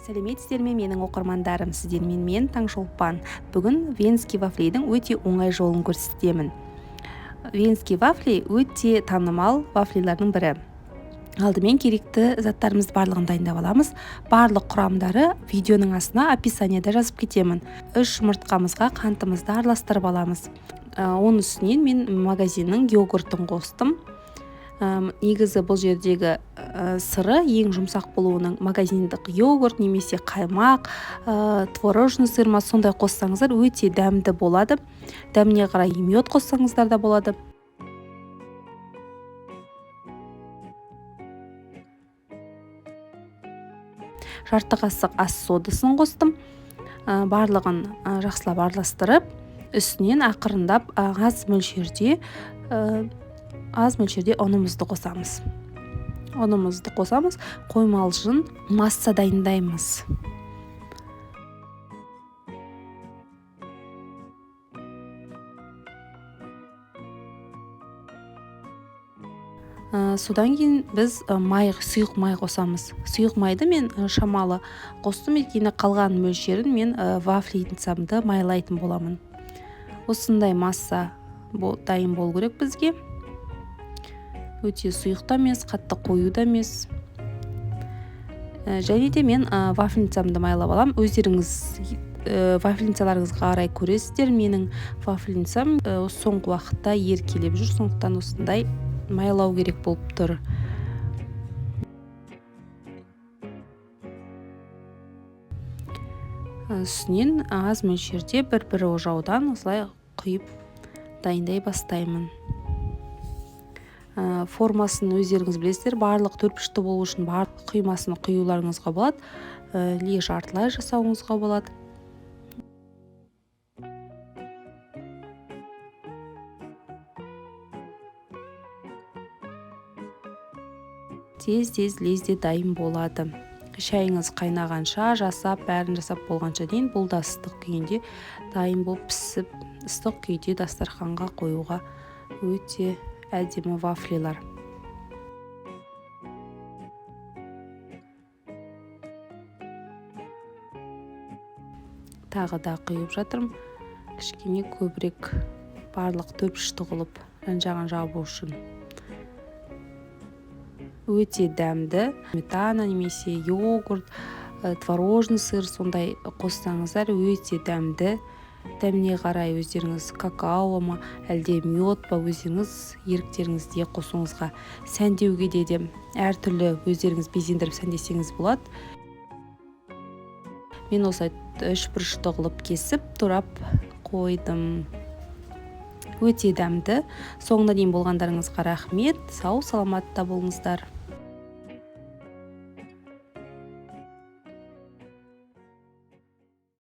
Сәлеметсіздер ме, менің оқырмандарым? Сіздермен мен, Таңшолпан. Бүгін венский вафлидің өте оңай жолын көрсетемін. Венский вафли өте танымал вафлилардың бірі. Алдымен керекті заттарымызды барлығын дайындап аламыз. Барлық құрамдары видеоның астына описанияда жазып кетемін. 3 жұмыртқамызға қантымызды араластырып аламыз. Оның үстінен мен магазиннің йогуртын қостым. Негізі бұл жердегі сыры ең жұмсақ болуының магазиндік йогурт немесе қаймақ, творожный сыр ма, сондай қоссаңыздар өте дәмді болады. Дәміне қарай мед қоссаңыздар да болады. Жарты қасық ас содасын қостым. Барлығын жақсылап араластырып, үстінен ақырындап аз мөлшерде ұнымызды қосамыз. Ұнымызды қосамыз, қоймалжын масса дайындаймыз. Содан кейін біз сұйық май қосамыз. Сұйық майды мен шамалы қостым, өйткені қалған мөлшерін мен вафлицамды майлайтын боламын. Осындай масса дайын болу керек бізге. Өте сұйық та емес, қатты қою да емес. Және де мен вафельницамды майлап алам. Өздеріңіз вафельницаларыңызға қарай көресіздер. Менің вафельницам соңғы уақытта еркелеп жүр, сондықтан осындай майлау керек болып тұр. Үстінен аз мөлшерде бір-бір ожаудан осылай құйып дайындай бастаймын. Формасын өздеріңіз білесіздер, барлық төртбұрышты болу үшін барлық құймасын құюларыңызға болады, ле жартылай жасауыңызға болады. Тез-тез лезде дайын болады. Шайыңыз қайнағанша жасап, бәрін жасап болғанша дейін бұл да ыстық күйінде дайын болып пісіп, ыстық күйде дастарханға қоюға өте әдемі вафлилар. Тағы да құйып жатырмын. Кішкене көбірек барлық төртбұрышты қылып жан-жағын жабу үшін. Өте дәмді. Сметана немесе йогурт, творожный сыр сондай қоссаңыздар өте дәмді. Дәміне қарай өздеріңіз какао ма, әлде мед па, өздеріңіз еріктеріңізде қосуыңызға, сәндеуге де әртүрлі өздеріңіз безендіріп сәндесеңіз болады. Мен осылай үшбұрышты қылып кесіп, турап қойдым. Өте дәмді. Соңына дейін болғандарыңызға рахмет. Сау саламатта болыңыздар.